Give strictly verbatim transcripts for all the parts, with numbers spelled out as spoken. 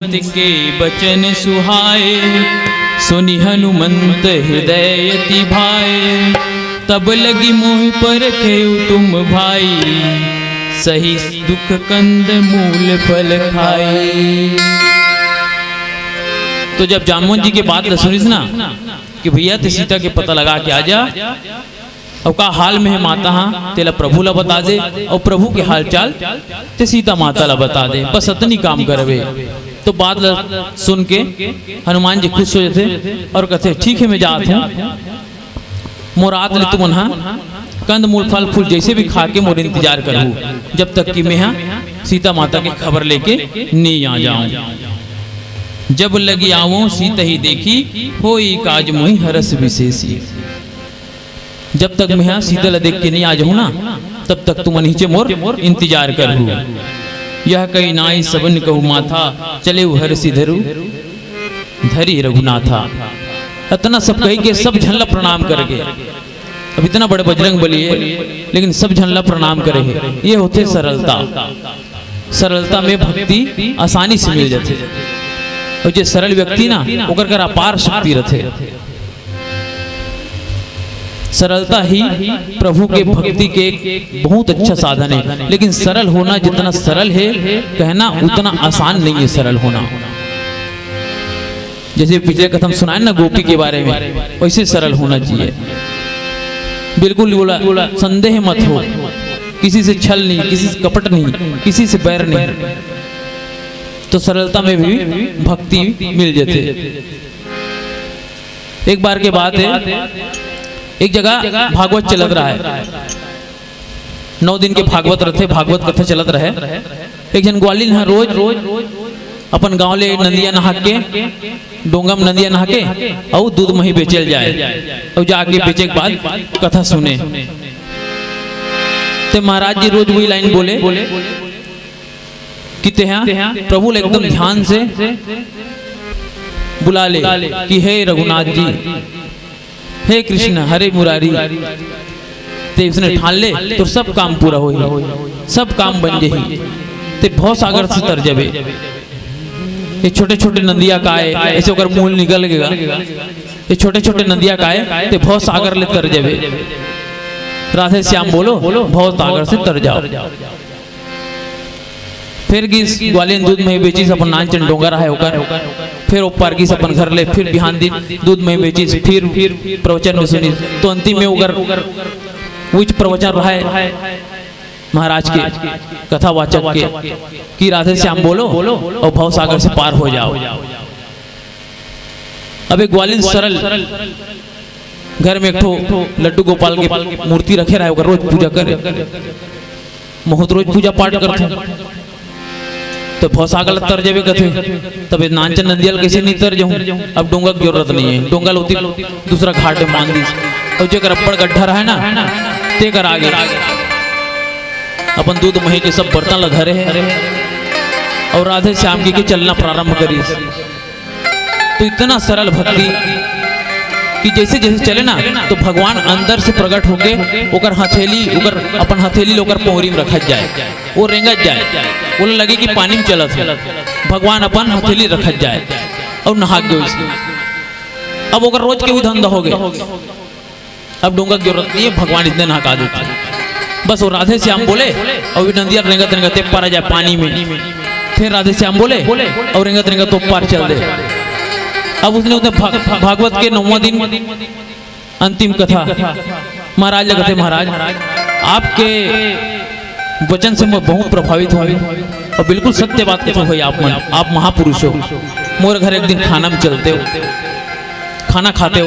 के बचन सुहाए, सुनि हनुमंत हृदय अति भाए। तब लगी मोहि परखेउ तुम भाई, सही दुख कंद मूल फल खाई। तो जब जामवंत जी के बात ल सुनिस ना कि भैया, ते सीता के पता लगा के आ जा, अउ का हाल में हे माता हा, तेला प्रभु ला बता दे, अउ प्रभु के हाल चाल ते सीता माता ला बता दे, बस अतनी काम करबे। तो बात ला सुन के हनुमान जी खुश हो जाथे अउ कथे, "ठीक हे, मैं जात हूँ, मोर आत ले तुमन हा कंद मूल फल फूल जैसे भी खा के मोर इंतजार करहू, जब तक कि मैं हा सीता माता के खबर लेके नी आ जाऊं। जब लगी आवों सीतहि देखी, होई काज मोहि हरष विशेषी।" जब तक मैं हा सीता ला देख के नी आ जाऊं ना, तब तक तुमन इहिंचे मोर इंतजार करहू। यह कही नाई सबन कहु माथा, चलेउ हरषि धरु धरी रघुनाथा। अतना सब कही के सब झन ला प्रणाम करके, अब इतना बड़े बजरंग बली हे, लेकिन सब झन ला प्रणाम करे हे। ये होथे सरलता। सरलता में भक्ति आसानी से मिल जाथे। अउ जे सरल व्यक्ति ना, ओकर कर अपार शक्ति रथे। सरलता ही प्रभु के भक्ति के एक बहुत अच्छा साधन हे, लेकिन सरल होना जितना सरल हे कहना, उतना आसान नहीं हे सरल होना। जैसे पिछले कथा में सुनाए ना गोपी के बारे में, वैसे सरल होना चाहिए। बिल्कुल बोला, संदेह मत हो, किसी से छल नहीं, किसी से कपट नहीं, किसी से बैर नहीं, तो सरलता में भी भक्ति मिल जाती है। एक बार के बात हे, एक जगह भागवत चलत रहा हे, नौ दिन के भागवत रथे, भागवत कथा चलत रहे। एक झन ग्वालिन ह रोज अपन गांव ले नंदिया नहा के, डोंगा में नंदिया नहा के, अउ दूध मही बेचे ल जाए, अउ जाके बेचे के बाद कथा सुने। ते महाराज जी रोज वही लाइन बोले कि तेहा प्रभु ला एकदम ध्यान से बुला ले कि हे रघुनाथ जी, हे कृष्ण, हरे मुरारी, ते उसने ठान ले, तोर सब काम पूरा होही, सब काम बन जही, ते भव सागर से तर जबे। ये छोटे छोटे नंदिया काय, ऐसे ओकर मुंह निकल गेगा, ये छोटे छोटे नंदिया काय, ते भव सागर ले तर जबे। राधे श्याम बोलो, भव सागर से तर जाओ। फिर गिस ग्वालिन दूध मही बेचिस, अपन नानचन डोंगा रहे ओकर। फिर ओ पार गिस अपन घर ले, फिर बिहान दिन दूध मही बेचिस, फिर प्रवचन में सुनिस। तो अंतिम में ओकर उच्च प्रवचन रहे महाराज के, कथावाचक के, कि राधे श्याम बोलो अउ भव सागर से पार हो जाओ। अब एक ग्वालिन सरल घर में एक ठो लड्डू गोपाल के मूर्ति रखे रहे, ओकर रोज पूजा करे, महूं त रोज पूजा पाठ करथंव, तो भवसागर ल तर जबे कथे, तब ये नानचन नंदिया ल कैसे नहीं तर जाऊं? अब डोंगा के जरूरत नहीं है, डोंगा ल ओती दूसरा घाट में बांध दिस, अउ जेकर अब्बड़ गड्ढा रहे ना, ते कर आगे अपन दूध मही के सब बर्तन ल धरे हे, अउ राधे श्याम जी के चलना प्रारंभ करिस। तो इतना सरल भक्ति कि जैसे जैसे चले ना, तो भगवान अंदर से प्रकट होके ओकर हथेली, ओकर, अपन हथेली ल ओकर पोंवरी में रखत जाए, वो रेंगत जाए, वो लगे कि पानी में चलत हे, भगवान अपन हथेली रखत जाए अउ नहा के वैसे। अब ओकर रोज के उ धंधा हो गए। अब डोंगा के जरूरत नहीं है, भगवान इतने नहा का देते हैं। बस वो राधे श्याम बोले अउ ये नंदिया रेंगत रेंगत ते पार आ जाए पानी में, फिर राधे श्याम बोले अउ रेंगत रेंगत तो पार चल दे। अब उसने, उसने भाग-, भागवत के नौवां दिन अंतिम कथा महाराज ल कथे, महाराज, आपके वचन से मैं बहुत प्रभावित हूँ अउ बिल्कुल सत्य बात कथो भाई आप मन, आप महापुरुष हो। मोर घर एक दिन खाना में चलते हो, खाना खाते हो,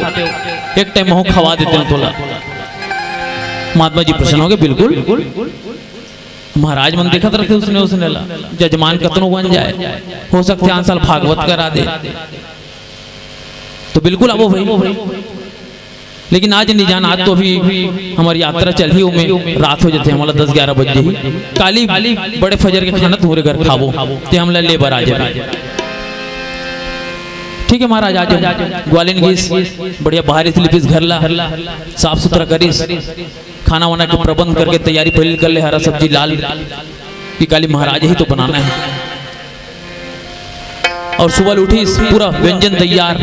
एक टाइम महूं खवा देते हो तोला। महात्मा जी प्रसन्न हो गए, बिल्कुल। महाराज मन देखत रथे उसने, उसने ला, जजमान कतनो बन जाए, हो सकथे आन साल भागवत करा दे, तो बिल्कुल आबो भाई। लेकिन आज नहीं जान, आज तो अभी हमर यात्रा चलही, ओमे रात हो जाथे, हमला दस ग्यारह बज जाही। काली बड़े फजर के खाना तुम्हरे घर खाबो, ते हमला ले बर आ जाबे। ठीक है महाराज, आ जाओ। ग्वालिन गिस, बढ़िया बाहर से लिपिस घर ला, साफ सुथरा करिस, खाना वाना के प्रबंध करके तैयारी पहले कर ले, हरा सब्जी लाल, कि काली महाराज ही तो बनाना है। अउ सुबह ले उठिस, पूरा व्यंजन तैयार,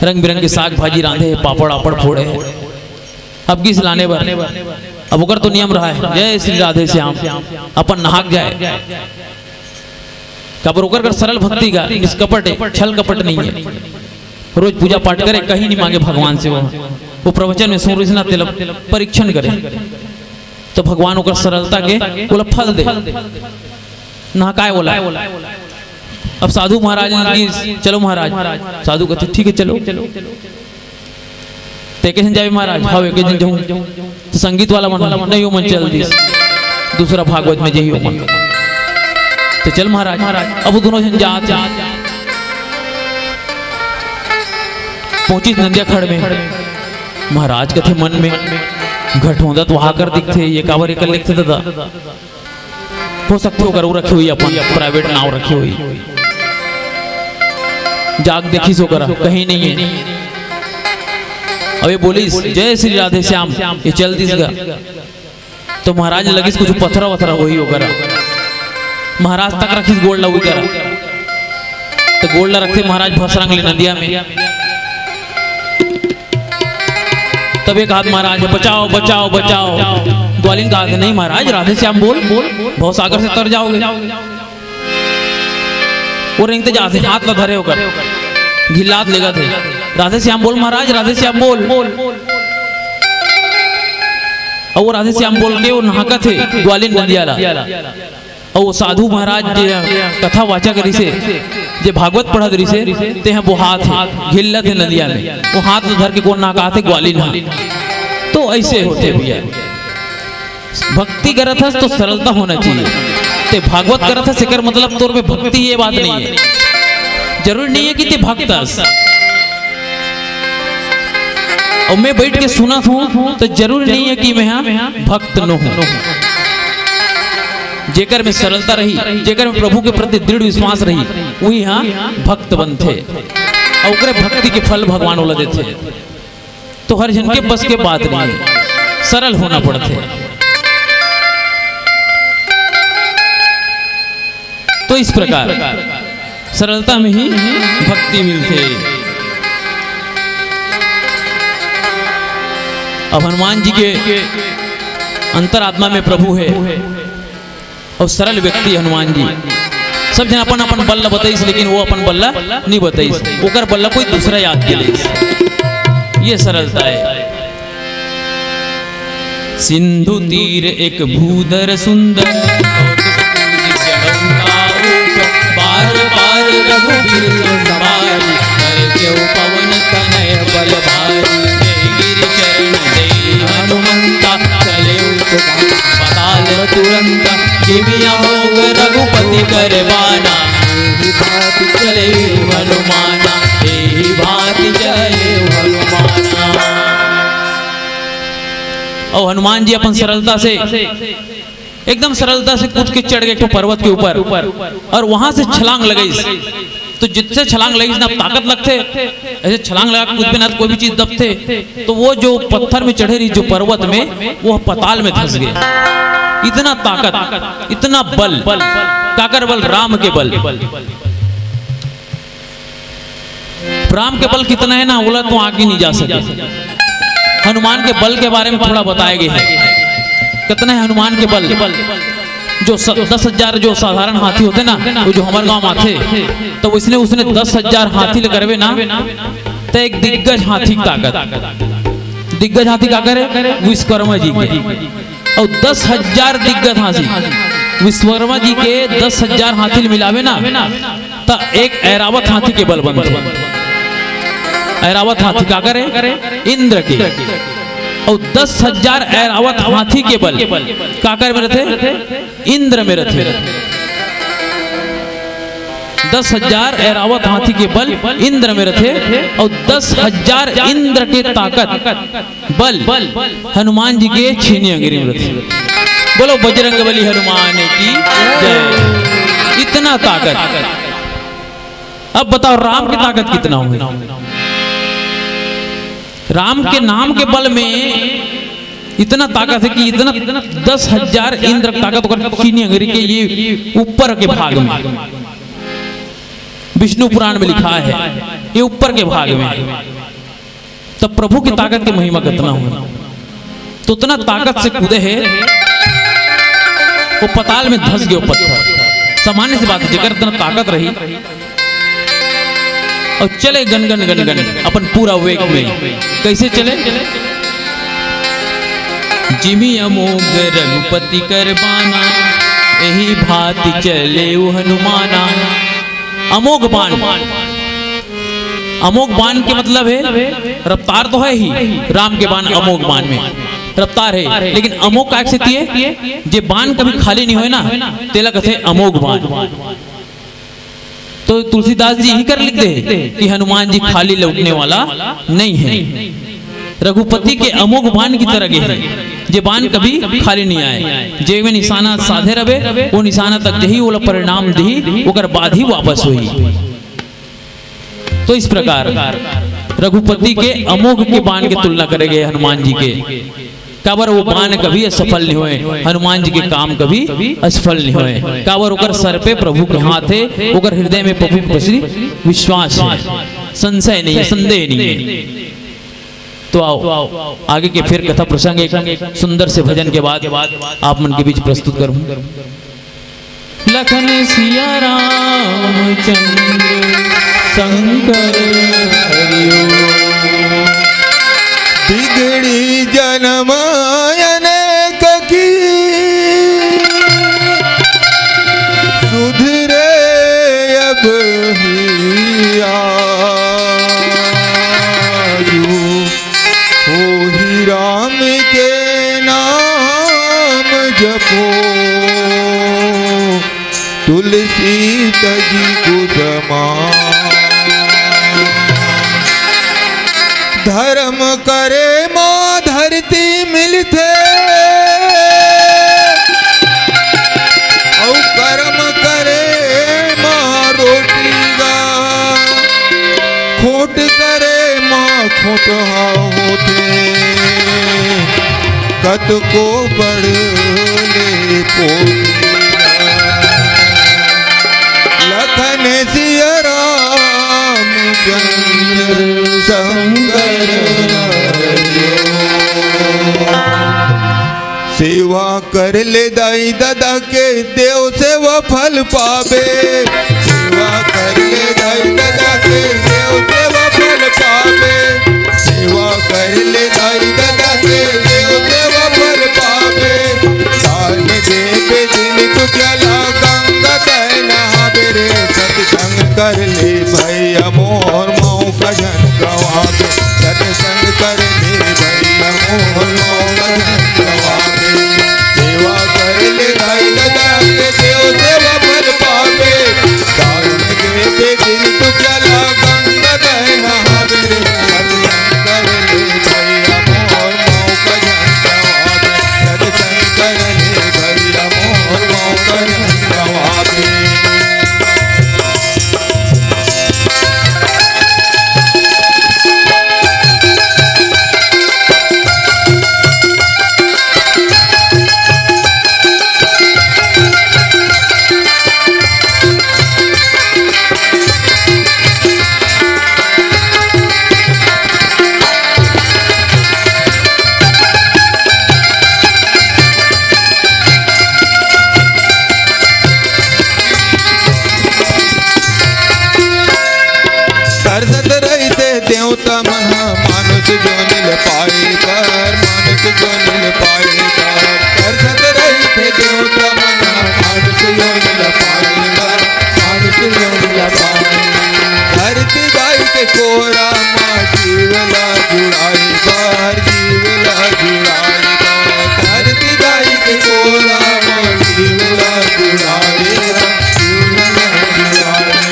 रंग बिरंग के साग भाजी रांधे हे, पापड़ वापड़ फोड़े हे। अब गिस लाने बर, अब ओकर तो नियम रहा हे, जय श्री राधे श्याम, अपन नहाक जाए। काबर ओकर कर सरल भक्ति का निष्कपट हे, छल कपट नहीं हे। रोज पूजा पाठ करे, कहीं नहीं मांगे भगवान से वो। वो प्रवचन में सुन रहिस ना, तेला परीक्षण करे, तो भगवान ओकर सरलता के ओला फल दे। नहाकाय ओला। अब साधु महाराज ने कि चलो महाराज, साधु कहते ठीक है चलो। ते के झन जाबे महाराज? हव, एके झन जाहूं। तो संगीत वाला मन, नहीं, ओमन चल दिस, दूसरा भागवत में जाही ओमन। तो चल महाराज, अब वो दोनों झन जात हे। पहुंचिस नंदिया खड़ में, महाराज कथे मन में, घटोंदा तो वहां कर दिखथे, ये काबर एकर लिखथे दादा? हो सकथे ओकर वो रखे होही, अपन प्राइवेट नाव रखे होही। जाके देखिस ओकरा, कहीं नहीं हे। अब ये बोलिस, "जय श्री राधे श्याम," ये चल दिस गा। तो महाराज लगिस कुछ पथरा वथरा होही ओकरा। महाराज तक रखिस गोड़ ला ओकरा। तो गोड़ ला रखथे महाराज भसरंग ले नंदिया में। तब एक हाथ महाराज, "बचाओ, बचाओ, बचाओ।" ग्वालिन कहा, "नहीं महाराज, राधे श्याम बोल, बोल, भवसागर से तर जाओगे।" वो रेंगते जाथे, हाथ ला धरे ओकर, घिल्लात लेगथे, "राधे श्याम बोल महाराज, राधे श्याम बोल।" अउ वो राधे श्याम बोल के वो नहाकथे ग्वालिन नंदिया ला। अउ वो साधु महाराज जे कथा वाचक रिसे, जे भागवत पढ़त रिसे, ते ह बोहात हे, घिल्लत हे नंदिया में, वो हाथ ला धर के कोन नहाथे? ग्वालिन हा। तो ऐसे होथे भैया, भक्ति करत हस तो सरलता होना चाहिए। ते भागवत करत हस, एकर मतलब तोर में भक्ति, ये बात नहीं हे। जरूरी नहीं हे कि ते भक्त हस। अउ मैं बैठ के सुनत हूं तो जरूरी नहीं हे कि मैं हा भक्त न हूं। जेकर में सरलता रही, जेकर में प्रभु के प्रति दृढ़ विश्वास रही, वही हा भक्त बनथे। अउ ओकरे भक्ति के फल भगवान ओला देथे। तो हर झन के बस के बात नहीं हे, सरल होना पड़थे। तो इस प्रकार सरलता में ही भक्ति मिलथे। अब हनुमान जी के अंतरात्मा में प्रभु हे। अउ सरल व्यक्ति हनुमान जी। सब झन अपन अपन बल ल बताइस, लेकिन वो अपन बल ल नहीं बताइस, ओकर बल ल कोई दूसरा याद दिलाइस। ये सरलता हे। सिंधु तीर एक भूधर सुंदर, बार बार रघुबीर सुर समारी, कर केउ पवन तनय बल भारी। जय गिरि चरण जय हनुमंता, चले उतुका पताल तुरंत। जिमि अमोघ रघुपति कर बाना, एहि भांति चले हनुमाना, एहि भांति चले हनुमाना। अउ हनुमान जी अपन सरलता से, एकदम सरलता से कूद के चढ़ गए एक ठो पर्वत के ऊपर अउ वहां से छलांग लगाइस। तो जितसे छलांग लगाइस ना, ताकत लगथे, ऐसे छलांग लगा के कूदबे ना तो कोई भी चीज दबथे। तो वो जो पत्थर में चढ़े रहिस, जो पर्वत में, वो पताल में धंस गए। इतना ताकत, इतना बल, काकर बल? राम के बल। राम के बल कितना हे ना, ओला तो आंके नहीं जा सके। हनुमान के बल के बारे में थोड़ा बताए गए हे। कितना हे हनुमान के बल? जो स-, दस हजार जो साधारण हाथी होथे ना, वो जो हमर गांव में आथे, तो इसने, उसने दस हजार हाथी ले करबे ना, तो एक दिग्गज हाथी की ताकत। दिग्गज हाथी काकर हे? विश्वकर्मा जी के। अउ दस हजार दिग्गज हाथी, विश्वकर्मा जी के दस हजार हाथी ले मिलाबे ना, त एक ऐरावत हाथी के बल बनथे। ऐरावत हाथी काकर हे? इंद्र के। अउ दस हजार ऐरावत हाथी के बल काकर में रथे? इंद्र में रथे। दस हजार ऐरावत हाथी के बल इंद्र में रथे, अउ दस हजार इंद्र के ताकत, बल हनुमान जी के छीनी अंगरी में रथे। बोलो बजरंग बली हनुमान की जय। इतना ताकत। अब बताओ, राम की ताकत कितना होही? राम के नाम के बल में इतना ताकत हे कि इतना दस हजार इंद्र ताकत ओकर छीनी अंगरी के ये ऊपर के भाग में। विष्णु पुराण में लिखा है, ये ऊपर के भाग में है। तब प्रभु की ताकत की महिमा कितना हो, तो उतना ताकत से कूदे हे, वो पताल में धस गयो पत्थर। सामान्य सी बात है, जेकर इतना ताकत रही, अउ चले गन गन गन गन अपन पूरा वेग में। कइसे चले? जिमि अमोघ रघुपति कर बाना, एहि भांति चले ओ हनुमाना। अमोघ बान, अमोघ बान के मतलब हे, रफ्तार तो हे ही, राम के बान अमोघ बान में रफ्तार हे, लेकिन अमोघ काहे सेती हे? जे बान कभी खाली नइ होय ना, तेला कथे अमोघ बान। तो तुलसीदास जी इही कर लिख दे कि हनुमान जी खाली लौटने वाला नइ हे। रघुपति के अमोघ बान की तरह गे हे, जे बान कभी खाली नइ आय। जे में निशाना साधे रहे, वो निशाना तक जही, ओला परिणाम दिही, ओकर बाद ही वापस होही। तो इस प्रकार रघुपति के अमोघ के बान के तुलना करे गे हनुमान जी के। काबर वो बान कभी असफल नइ होय, हनुमान जी के काम कभी असफल नइ होय। काबर ओकर सर पे प्रभु के हाथ हे, ओकर हृदय में प्रभु के प्रति विश्वास हे, संशय नइ हे, संदेह नइ हे। तो आओ, आगे के फिर कथा प्रसंग एक सुंदर से भजन के बाद आप मन के बीच प्रस्तुत करूं। लखन सिया रामचंद्र शंकर हरिओ। बिगड़ी जनम अनेक की, सुधरे अब ही आजु। होही राम के नाम जपो, तुलसी तजि कुसुमा। धरम करे मा धरती मिलथे, अउ करम करे मा रोटी गा। खोट करे मा खोटहा होथे, कतको पढ़ ले पोथी। लखन सिया राम चंद्र शंकर हरिओ। सेवा कर ले दाई ददा के, देव सेवा फल पाबे। सेवा कर ले दाई ददा के, देव सेवा फल पाबे। सेवा कर ले दाई ददा के, देव सेवा फल पाबे। दान देबे जिन तू प्याला, गंगा तय नहाबे रे। सत्संग कर ले भैया मोर, मौका झन गंवाबे। सत्संग कर ले भैया मोर, मौका झन गंवाबे। सेवा कर ले दाई ददा के, देव सेवा फल पाबे। दान देबे जिन तू प्याला, गंगा तय नहाबे रे। सत्संग कर ले भैया मोर, मौका झन गंवाबे। सत्संग कर ले भैया मोर, मौका झन गंवाबे। तरसत रहिथे देवता मन ह, मानुष जोनि ल पाए बर, मानुष जोनि ल पाए बर। तरसत रहिथे देवता मन ह, मानुष जोनि ल पाए बर, मानुष जोनि ल पाए बर। धरती दाई के कोरा म जीव ला जुड़ाए बर, जीव ला जुड़ाए बर। धरती दाई के कोरा म जीव ला जुड़ाए बर, जीव ला जुड़ाए बर।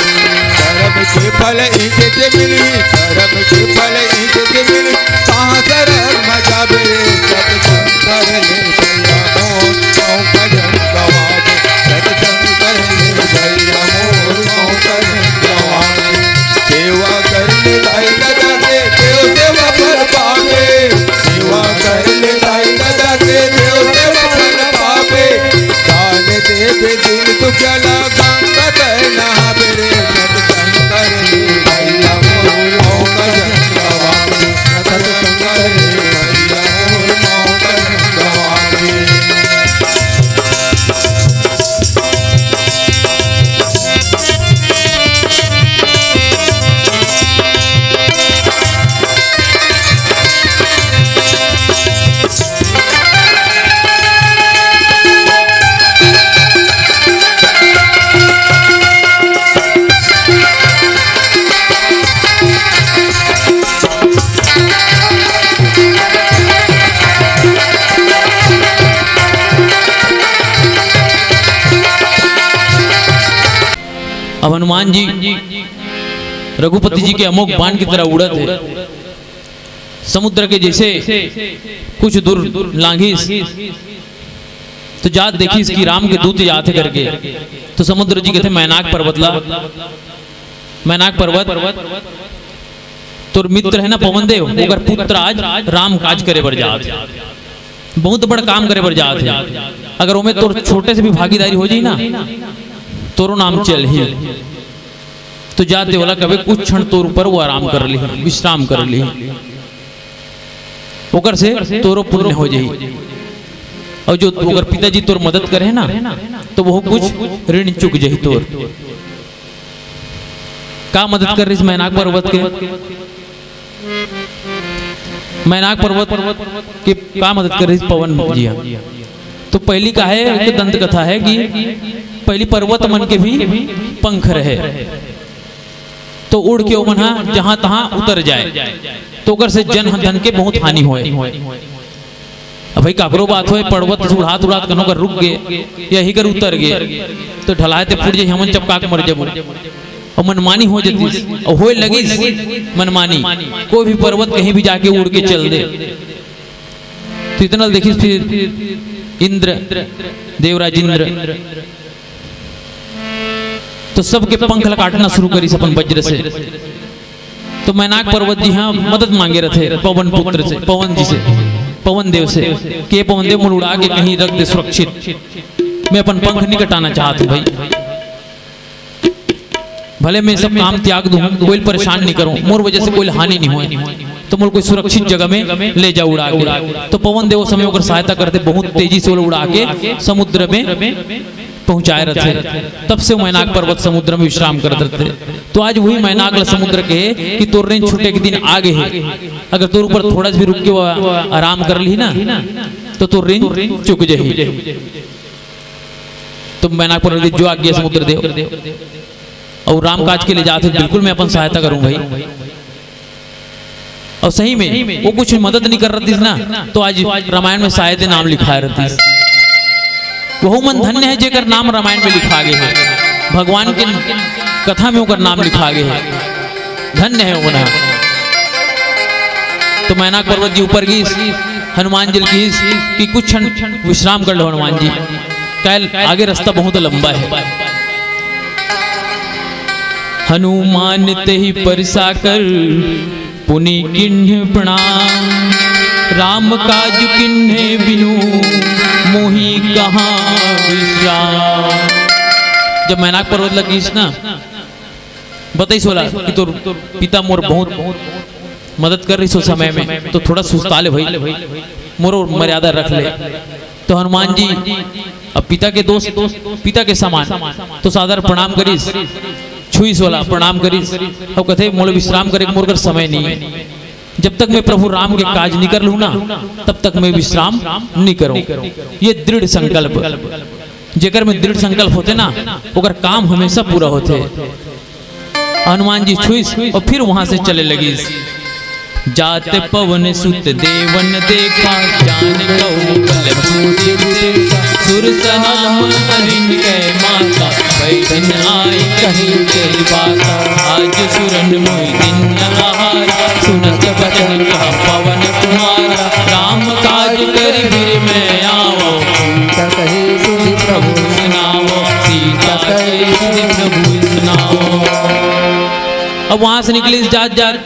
करम के फल इही से मिलही, करम के फल इही से मिलही। कहाँ शरण म जाबे रे, सत्संग कर ले भैया मोर, मौका झन गंवाबे। सत्संग कर ले भैया मोर, मौका झन गंवाबे। सेवा कर ले दाई ददा के, देव सेवा फल पाबे। सेवा कर ले दाई ददा के, देव सेवा फल पाबे। दान देबे जिन तू प्याला, गंगा तय नहाबे रे। सत्संग अब हनुमान जी रघुपति जी के अमोघ बाण की तरह उड़त हे। समुद्र के जइसे कुछ दूर लांघिस, तो जात देखिस कि राम के दूत जात हे करके। तो समुद्र जी कथे, "मैनाक पर्वत ला, मैनाक पर्वत, तोर मित्र हे ना पवन देव, ओकर पुत्र आज राम काज करे बर जात हे, बहुत बड़ काम करे बर जात हे। अगर ओमे तोर छोटे से भी भागीदारी हो जाही ना, तोरो नाम चलही।" तो जात देवला कबे कुछ क्षण तोर ऊपर वो आराम कर लिही, विश्राम कर लिही, ओकर से तोरो पुण्य हो जाही। और जो ओकर पिताजी तोर मदद करे ना, तो वो कुछ ऋण चुक जाही तोर। का मदद कर रहिस मैनाक पर्वत के? मैनाक पर्वत के का मदद कर रहिस पवन जी ह? तो पहली का है, एक दंत कथा है कि पहली पर्वत मन के भी पंख रहे, तो उड़ के ओमन ह जहां तहां उतर जाए, तो ओकर से जन धन के बहुत हानि होए। अब भाई, काकरो बात होए, पर्वत से उड़ात उड़ात कनो कर रुक गे, या ही कर उतर गे, तो ढलाए ते फूट जाही, हमन चपका के मर जबो। और मनमानी हो जतिस, और होए लगिस मनमानी, कोई भी पर्वत कहीं भी जाके उड़ के चल दे। तो इतना देखिस फिर इंद्र, देवराज इंद्र, तो सबके पंख ला काटना शुरू करिस अपन वज्र से। तो मैनाक पर्वत जी ह मदद मांगे रथे पवन पुत्र से, पवन जी से, पवन देव से, के पवन देव, मोला उड़ा के कहीं रख दे सुरक्षित, मैं अपन पंख नहीं कटाना चाहत हूँ भाई, भले मैं सब काम त्याग दूं, कोई परेशान नहीं करूं, मोर वजह से कोई हानि नहीं होए, तो मोला कोई सुरक्षित जगह में ले जा उड़ा के। तो पवन देव ओ समय ओकर सहायता करथे, बहुत तेजी से ओला उड़ा के समुद्र में पहुंचाए रथे। तब से मैनाक पर्वत समुद्र में विश्राम करत रथे। तो आज वही मैनाक ला समुद्र कहे कि तोर ऋण छूटे के दिन आ गे हे, अगर तोर ऊपर थोड़ा सा भी रुक के वो आराम कर लिही ना, तो तोर ऋण चुक जाही। तो मैनाक पर्वत जो आ गे समुद्र देव, और राम काज के लिए जात हे, बिल्कुल मैं अपन सहायता करूं भाई। और सही में वो कुछ मदद नहीं कर रहिस ना, तो आज रामायण में शायद नाम लिखाए रहिस। वहू मन धन्य हे जेकर नाम रामायण में लिखा गे हे, भगवान के कथा में ओकर नाम लिखा गे हे, धन्य हे वो मन। तो मैनाक पर्वत जी ऊपर गिस, हनुमान जी ल किहिस कि कुछ क्षण विश्राम कर लो हनुमान जी, काहे ल आगे रास्ता बहुत लंबा हे। हनुमान तेहि परिसा कर पुनि कीन्ह प्रणाम, राम काज कीन्हे बिनु मोहि कहाँ विश्राम। जब मैनाक पर्वत ल किहिस ना, बताइस ओला कि तोर पिता मोर बहुत मदद कर रहिस ओ समय में, तो थोड़ा सुस्ता ले भाई, मोरो मर्यादा रख ले। तो हनुमान जी अब पिता के दोस्त, पिता के समान, तो सादर प्रणाम करिस, छुइस ओला, प्रणाम करिस। अब कथे, "मोला विश्राम करे के मोर कर समय नहीं हे। जब तक मैं प्रभु राम के काज नहीं कर लूँ ना, तब तक मैं विश्राम नहीं करूँ।" ये दृढ़ संकल्प, जेकर में दृढ़ संकल्प होथे ना, ओकर काम हमेशा पूरा होथे। हनुमान जी छुइस और फिर वहां से चले लगिस। जात पवन सुत देवन देखा, जान कहु बल भूति विशेषा। सुरसा नाम अहिन कै माता, भई दिन आई कही तेरी बाता। आज सुरन मोहि दिन न आहारा, सुनत बचन कहा पवन कुमारा। राम काज करि फिर मैं आवौं, सीता कही सुनि प्रभु सुनावौं। सीता कही सुनि प्रभु सुनावौं। अब वहां से निकलिस जात जात,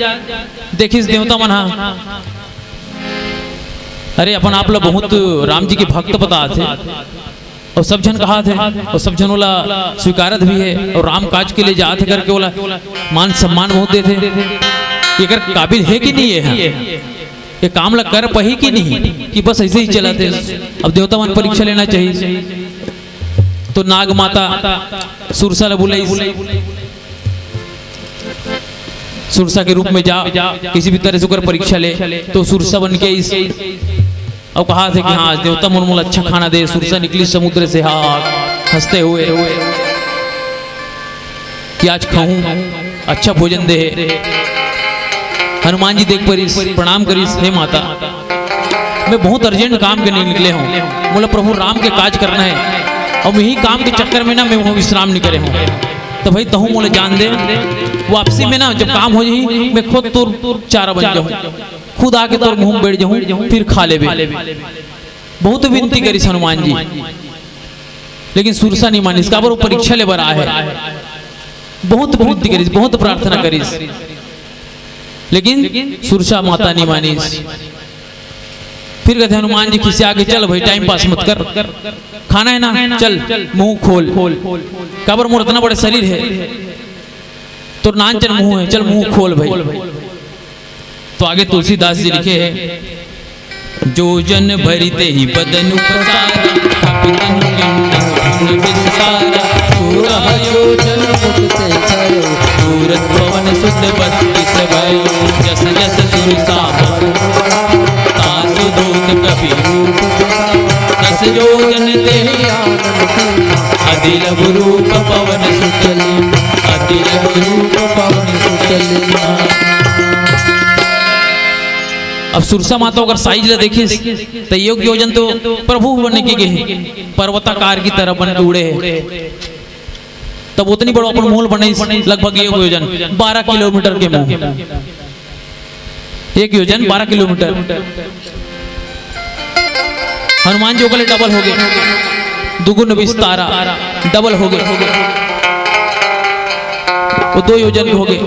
देखिस देवता मन हा, अरे, अपन आप ला बहुत राम जी के भक्त बताथे, और सब झन कहाथे, और सब झन ओला स्वीकारत भी हे, और राम काज के लिए जात हे करके ओला मान सम्मान बहुत देथे। एकर काबिल हे कि नहीं हे? ये काम ला कर पाही कि नहीं, कि बस ऐसे ही चलत हे? अब देवता मन परीक्षा लेना चाहिए। तो नाग माता सुरसा ला बुलाइस, सुरसा के रूप में जा, किसी भी तरह से ओकर परीक्षा ले। तो सुरसा बन के आइस, अउ कहाथे कि हाँ, आज देवता मन मोला अच्छा खाना दे। सुरसा निकलिस समुद्र से, हाँ, हंसते हुए कि आज खाहूं, अच्छा भोजन दे हे। हनुमान जी देख परिस, प्रणाम करिस, "हे माता, मैं बहुत urgent काम के लिए निकले हूँ, मोला प्रभु राम के काज करना हे, अउ इही काम के चक्कर में ना मैं वहाँ विश्राम नहीं करे हूँ।" तो भाई, तहूँ मोला जान दे, वापसी में ना, जब काम हो जाही, मैं खुद तोर चारा बन जाहूँ, खुद आके तोर मुँह में बैठ जाहूँ, फिर खा लेबे। बहुत विनती करिस हनुमान जी, लेकिन सुरसा नहीं मानिस। काबर? वो परीक्षा ले बर आए हे। बहुत विनती करिस, बहुत प्रार्थना करिस, लेकिन सुरसा माता नहीं मानिस। फिर कहते हनुमान जी खिसिया के, "चल भाई, टाइम पास मत कर, खाना है ना, चल मुंह खोल।" "काबर? मोर इतना बड़ा शरीर है, तोर नानचन मुंह है, चल मुंह खोल भाई।" तो आगे तुलसीदास जी लिखे हैं, "जो जन भरिते ही बदन उपसारा, कांपि तनु लीन विस्तारा।" "सोरह योजन मुख ते छायो, सूरत पवन सुत बत्तीस भयो। जस जस सुरसा बल बढ़ायो, तासु दूत कपि रूप धरायो। दस योजन ते ही आनन कीन्हा, अति लघु रूप पवन सुत लीन्हा, अति लघु रूप पवन सुत लीन्हा।" अब सुरसा माता ओकर साइज ला देखिस, त एक योजन तो प्रभु बन के गे हे, पर्वताकार की तरह बन के उड़े हे। तब ओतनी बड़ो अपन मुंह बनाइस, लगभग एक योजन, बारह किलोमीटर के मुंह। एक योजन बारह किलोमीटर। हनुमान जी ओकर ले डबल हो गे, दुगुन विस्तारा, डबल हो गे। वो दो योजन हो गे।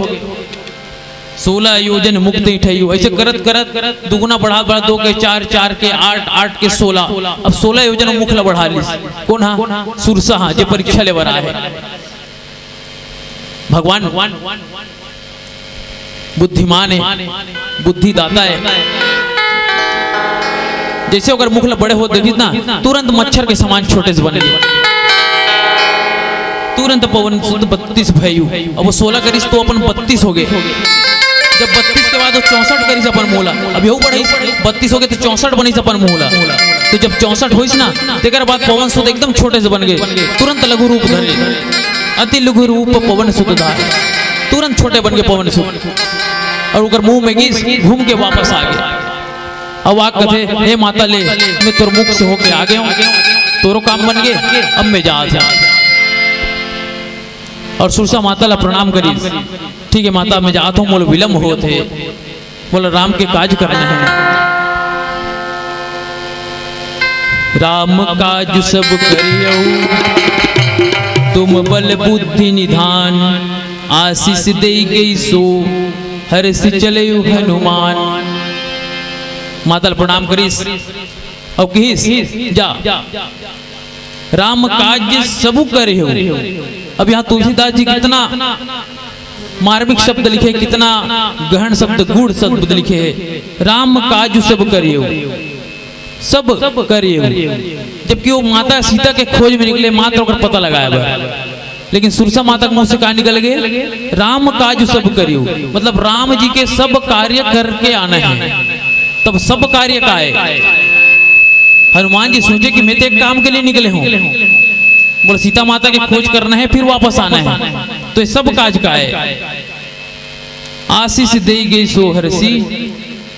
"सोलह योजन मुख ते ही छायो।" ऐसे करत करत दुगुना बढ़ा बढ़ा, दो के चार, चार के आठ, आठ के सोलह, अब सोलह योजन मुख ला बढ़ा लिस। कोन हा? सुरसा हा, जे परीक्षा ले बर आए हे। भगवान बुद्धिमान हे, बुद्धिदाता हे। जैसे ओकर मुख ला बड़े होत देखिस ना, तुरंत मच्छर के समान छोटे से बन गे। तुरंत पवन सुत बत्तीस भयू। अब वो सोलह करिस तो अपन बत्तीस हो गे। जब बत्तीस के बाद वो चौसठ करिस अपन मुंह ला, अब यहू बढ़ाइस, बत्तीस हो गे तो चौसठ बनिस अपन मुंह ला। तो जब चौसठ होइस ना, तेकर बाद पवन सुत एकदम छोटे से बन गे, तुरंत लघु रूप धरे। "अति लघु रूप पवन सुत धारे।" तुरंत छोटे बन गे पवन सुत। और ओकर मुंह में गिस, घूम के वापस आ गे। अब आ कथे, "हे माता ले, मैं तोर मुख से होके आ गे हंव, तोरो काम बन गे, अब मैं जात हंव।" और सुरसा माता ला प्रणाम करिस, "ठीक हे माता, मैं जात हंव, मोला विलंब होत हे, मोला राम के काज करना हे।" "राम काज सब करियो, तुम बल बुद्धि निधान, आशीष देई गई सो हर्ष चलयो हनुमान।" माता ल प्रणाम करिस अउ कहिस, "जा, राम काज सबु करे हो।" अब यहाँ तुलसीदास जी कितना मार्मिक शब्द लिखे, कितना गहन शब्द, गूढ़ शब्द लिखे है, "राम काज सब करे हो।" सब करे हो। जबकि वो माता सीता के खोज में निकले, मात्र ओकर पता लगाए बर। लेकिन सुरसा माता के मुंह से का निकल गए? "राम काज सब करियो", मतलब राम जी के सब कार्य करके आना है। तब सब कार्य का है? हनुमान जी सोचे कि मैं तो एक काम के लिए निकले हूँ, बोले सीता माता की खोज करना है, फिर वापस आना है, तो ये सब काज का है। "आशीष देई गई सो हर्षी,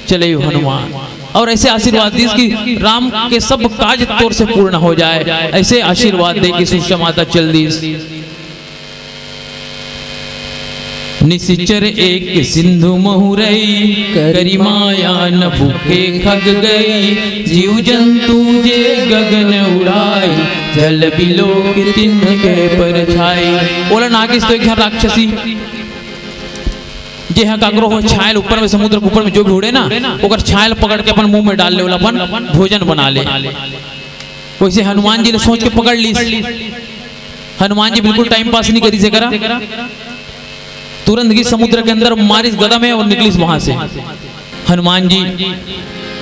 चले हनुमान।" और ऐसे आशीर्वाद दीस कि राम के सब काज तोर से पूर्ण हो जाए, ऐसे आशीर्वाद दे के सुरसा माता चल दीस। "निशिचर एक सिंधु महुरई, करि माया नभु के खग गई। जीव जंतु जे गगन उड़ाई, जल बिलोक तिन्ह के परछाई।" ओला नागिस तो एक झन राक्षसी, जे ह काकरो हो छायल ऊपर में, समुद्र के ऊपर में जो भी उड़े ना, ओकर छायल पकड़ के अपन मुंह में डाल ले, ओला अपन भोजन बना ले। वैसे हनुमान जी ने सोच के पकड़ लीस। हनुमान जी बिल्कुल टाइम पास नहीं करी से करा, तुरंत गिस समुद्र के अंदर, मारिस गदा में और निकलिस वहां से। हनुमान जी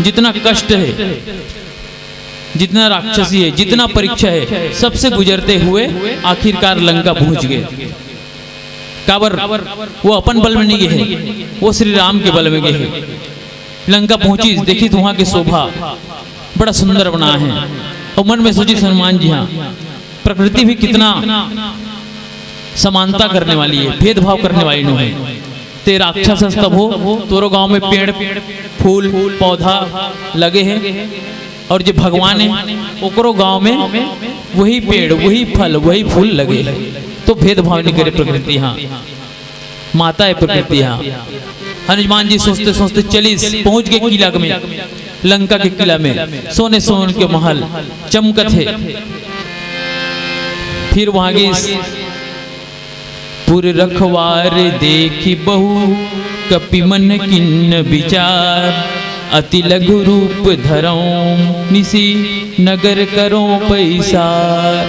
जितना कष्ट है, जितना राक्षसी है, जितना परीक्षा है, सबसे गुजरते हुए आखिरकार लंका पहुंच गए। काबर? वो अपन बल में नहीं गए हैं, वो श्री राम के बल में गए हैं। लंका पहुंची, देखी तो वहां की शोभा बड़ा सुंदर बना है। और मन में सोची हनुमान जी, हाँ, प्रकृति भी कितना समानता करने वाली है, भेदभाव करने वाली नहीं है। ते राक्षस हस तभो, तोरो गांव में पेड़, फूल, पौधा लगे हैं, और जे भगवान हे, ओकरो गांव में वही पेड़, वही फल, वही फूल लगे। तो भेदभाव नहीं करे प्रकृति, हाँ, माता हे प्रकृति, हाँ। हनुमान जी सोचते सोचते चलिस, पहुंच गे किला में, लंका के किला में। सोने सोने के महल चमकत हे। फिर वहां गिस, पुर रखवार देखि बहु, कपि मन किन्न विचार, अति लघु रूप धरौ निसि, नगर करौ पैसार।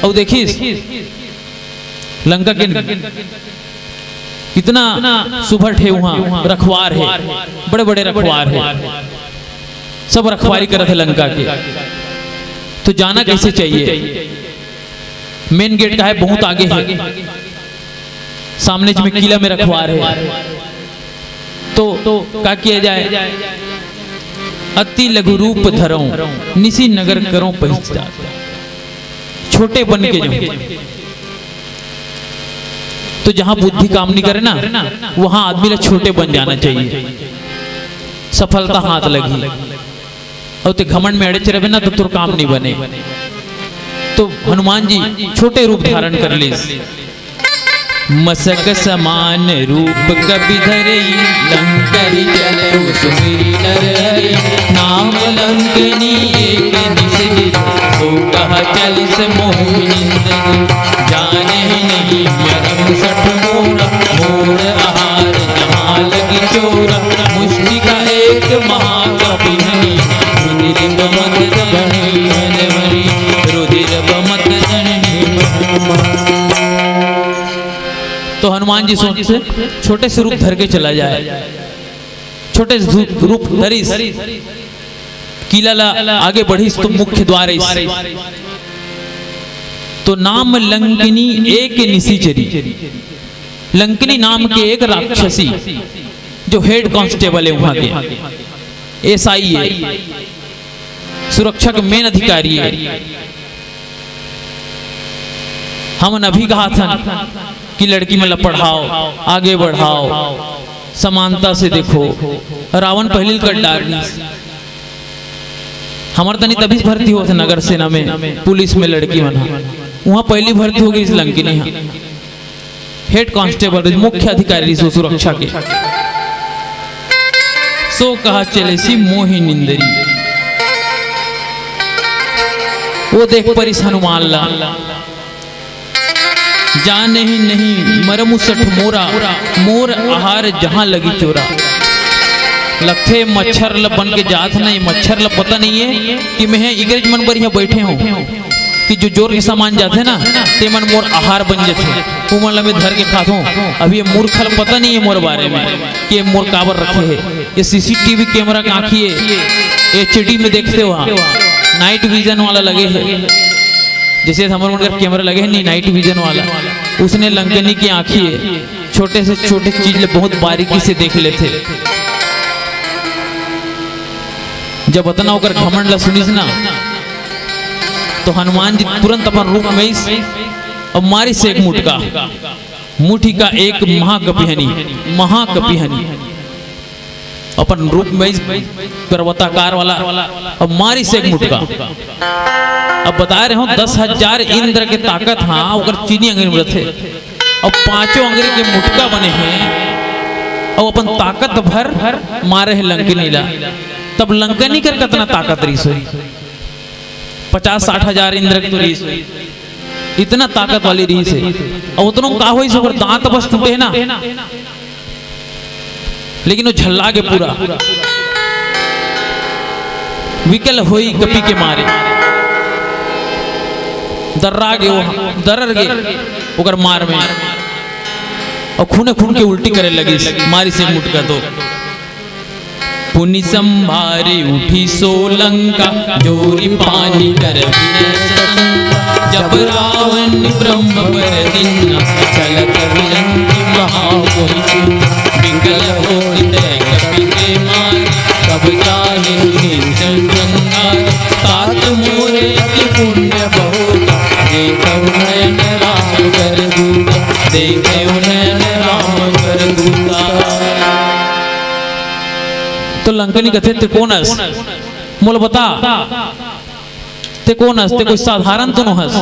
अउ देखिस, लंका के कितना सुभर हे, वहां रखवार हे, बड़े बड़े रखवार हे, सब रखवारी करत हे लंका के। तो जाना कैसे चाहिए? मेन गेट का हे, बहुत आगे हे, सामने में किला में रखवार हे। तो का किया जाए? अति लघु रूप धरौ, निसि नगर करौ पैसार। छोटे बन के जाऊं। तो जहां बुद्धि काम नहीं करे ना, वहां आदमी ला छोटे बन जाना चाहिए, सफलता हाथ लगही। अउ ते घमंड में अड़ेच रहे ना, तो तोर काम नहीं बने। तो हनुमान जी छोटे रूप धारण कर लीस। मसक समान रूप कपि धरई, लंकहि चलउ सुमिरि नर हरई। नाम लंकनी एक निसि जित, सो कहा चलिस मोहि निंदन। जानहि नहीं मरम सठ मोरा, मोर आहार जहाँ लगी चोरा। मुष्टिका एक महाकपि हनी, रुधिर बमत धरणी मन हरी। रुधिर बमत धरणी मन। तो हनुमान जी सोचे छोटे से रूप धर के चला जाए। छोटे से रूप धरिस, किला ला आगे बढ़िस तो मुख्य द्वार आइस। तो नाम लंकिनी एक निसिचरी। लंकिनी नाम के एक राक्षसी, जो हेड कांस्टेबल हे वहां के, एसआई हे, सुरक्षा के मेन अधिकारी हे। हमन अभी कहाथन कि लड़की मन ला पढ़ाओ, आगे बढ़ाओ, समानता से देखो। रावण पहिली ल कर डारिस। हमर तनी तभी भर्ती होत हे नगर सेना में, पुलिस में लड़की मन ह। वहां पहिली भर्ती हो गिस लंकिनी ह। हेड कांस्टेबल, मुख्य अधिकारी रिहिस सुरक्षा के। सो कहा चलेसी मोहि निंदरी। वो देख परिस हनुमान ला। जानहि नहीं मरमु सठ मोरा, मोर आहार जहां लगी चोरा। लगथे मच्छर ल बन के जात नहीं, मच्छर ल पता नहीं हे कि मैं इकरेच मन बर इहां बैठे हूं, कि जो जोर के सामान जाथे ना, ते मन मोर आहार बन जाथे, उमन ल मैं धर के खाथों। अभी ये मूर्ख ल पता नहीं हे मोर बारे में कि ये मोर काबर रखे हे। ये सीसीटीवी कैमरा के आंखी हे, एचडी में देखते हुआ, नाइट विजन वाला लगे हे। जैसे हमर मन कर कैमरा लगे हे नहीं, नाइट विजन वाला, उसने लंकनी की आंखी हे, छोटे से छोटे चीज ले बहुत बारीकी से देख लेथे। जब अतना ओकर घमंड ला सुनिस ना, तो हनुमान जी तुरंत अपन रूप में आइस अउ मारिस एक मुटका। मुठिका एक महाकपिहनी, महाकपिहनी। अपन रूप में आइस पर्वताकार वाला, अउ मारिस एक मुटका। अब बता रहे हो, दस हजार इंद्र के ताकत, हाँ, ओकर चीनी अंगरी में रथे। अब पांचों अंगरी के मुटका बने हे, अउ अपन ताकत भर मारे हे लंकनी ला। तब लंकनी कर कतना ताकत रहिस होही? पचास साठ हजार इंद्र के तो रहिस होही, इतना ताकत वाली रहिस हे। अउ उतनो का होइस, ओकर दांत बस टूटे हे ना, लेकिन वो झल्ला गे पूरा, विकल होई कपि के मारे, दर्रा गे, वो दरर गे ओकर मार में, अउ खूने खून के उल्टी करे लगिस, मारिस एक मुटका तो। पुनि संभारि उठि सो लंका, जोरि पानि कर विनय सशंका। जब रावण ब्रह्म बर दीन्हा, चलत विलंघि महामोहि चून्हा। विकल होइ हृदय कपि के मारे, तब चाहे निश्चल संहारे। तात मोरे अति पुण्य बहुता, देखउ नयन राम कर दूता। देखउ नयन राम कर दूता। तो लंकनी कथे, "ते कोन अस?" मोला बता, ते कोन हस? ते कोई साधारण तो नोहस।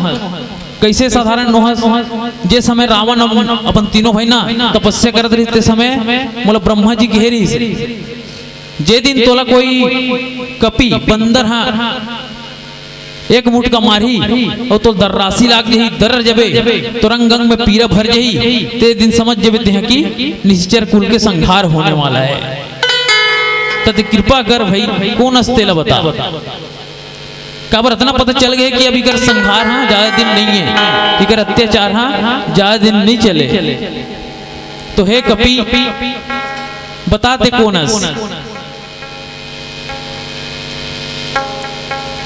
कइसे साधारण नोहस? जे समय रावण अउ अपन तीनों भाई ना तपस्या करत रहिस, ते समय मोला ब्रह्मा जी कहे रहिस, जे दिन तोला कोई कपी, बंदर हा एक मुटका मारही अउ तोला दर्रासी लाग जही, दर्र जबे, तोर अंग अंग में पीरा भर जही, ते दिन समझ जबे तेहा कि निश्चर कुल के संहार होने वाला हे। त ते कृपा कर भई, कोन हस तेला बता। काबर अतना पता चल गे कि अब इकर संहार हा जादा दिन नइ हे, इकर अत्याचार हा जादा दिन नइ चले। तो हे कपी, बता ते कोन हस?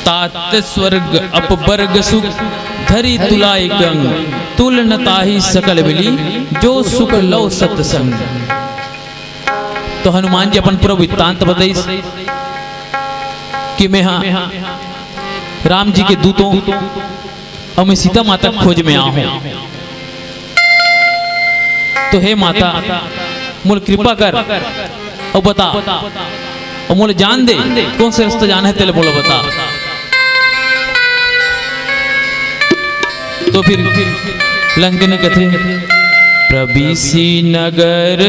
तात स्वर्ग अपबर्ग सुख, धरी तुला एक अंग, तुल न ताहि सकल मिली, जो सुख लव सत्संग। तो हनुमान जी अपन पूरा वृत्तांत बताइस कि मैं हा राम जी के दूत हों अउ मैं सीता माता के खोज में आए हों। तो हे माता, मोला कृपा कर अउ बता, अउ मोला जान दे, कोन से रस्ता जाना हे तेला मोला बता। तो फिर लंकिनी कथे, प्रबिसि नगर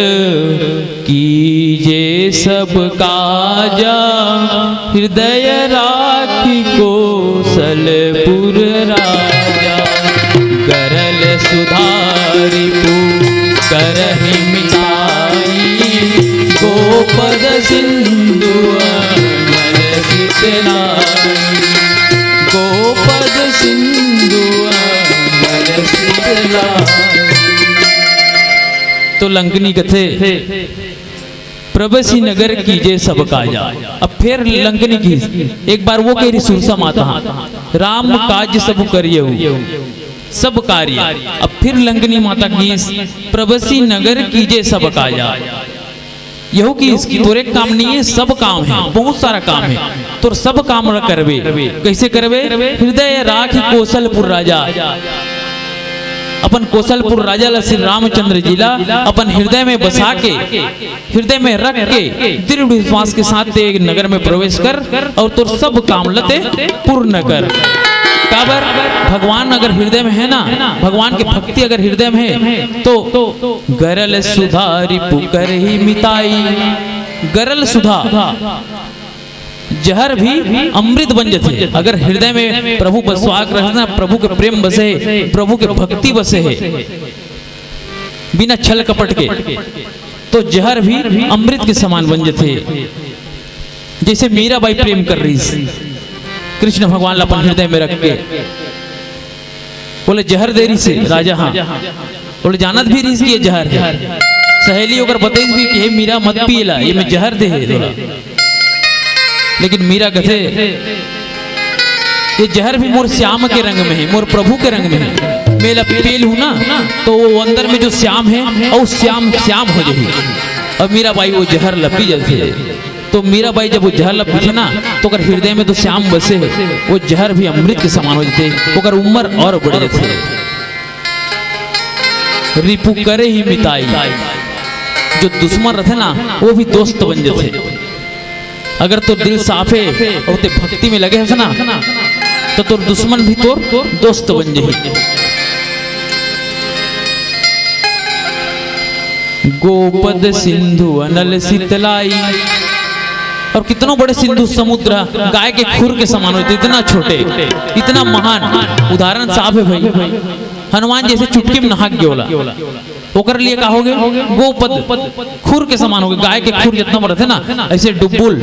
कीजे सब काजा, हृदय राखि कोसलपुर राजा। गरल सुधा रिपु करहि मिताई, गोपद सिंधु अनल सितलाई। गोपद सिंधु अनल सितलाई। तो लंकिनी कथे, प्रबिसि नगर कीजे सब काजा। अब फेर लंकिनी कहिस, एक बार वो कहि रहिस सुरसा माता, राम काज सब करियउ, सब कार्य। अब फिर लंकिनी माता कहिस, प्रबिसि नगर कीजे सब काजा। यहू कहिस कि तोर एक काम नइ हे, सब काम हे, बहुत सारा काम हे, तोर सब काम ला करबे। कइसे करबे? हृदय राखि कोसलपुर राजा। अपन कोसलपुर राजा ला, श्री रामचंद्र जी ला अपन हृदय में बसा के, हृदय में रख के दृढ़ विश्वास के साथ ते नगर में प्रवेश कर अउ तोर सब काम ला ते पूर्ण कर। काबर? भगवान अगर हृदय में हे ना, भगवान के भक्ति अगर हृदय में हे तो गरल सुधा रिपु करहि मिताई। गरल सुधा, जहर भी अमृत बन जथे। अगर हृदय में प्रभु बसवा के रहे ना, प्रभु के प्रेम बसे, प्रभु के भक्ति बसे हे, बिना छल कपट के, तो जहर भी अमृत के समान बन जथे। जइसे मीराबाई प्रेम कर रहिस कृष्ण भगवान ला अपन हृदय में रख के, ओला जहर दे रहिस हे राजा, हाँ, ओला जानत भी रहिस कि ये जहर हे। सहेली ओकर बतइस भी कि हे मीरा, मत पी एला, ये में जहर दे हे तोला। लेकिन मीरा कथे, ये जहर भी मोर श्याम के रंग में हे, मोर प्रभु के रंग में हे। मैं एला पी लूँ ना, तो वो अंदर में जो श्याम हे, अउ श्याम श्याम हो जाही। अउ मीराबाई वो जहर ला पी जाथे। तो मीराबाई जब वो जहर ला पीथे ना, तो ओकर हृदय में तो श्याम बसे हे, वो जहर भी अमृत के समान हो जाथे, ओकर उम्र अउ बढ़ जाथे। रिपु करहि मिताई, जो दुश्मन रथे ना, वो भी दोस्त बन जाथे। अगर तोर दिल साफ हे अउ ते भक्ति में लगे हस ना, तो तोर दुश्मन भी तोर दोस्त बन जाही। गोपद सिंधु अनल सितलाई। अउ कितनो बड़े सिंधु समुद्र, गाय के खुर के समान होथे, इतना छोटे, इतना महान। उदाहरण साफ हे भई, हनुमान जइसे चुटकी में नहा के गे ओला, ओकर लिए का होगे? गोपद, खुर के समान होगे। गाय के खुर जतना बड़ रथे ना, अइसे डुब्बुल,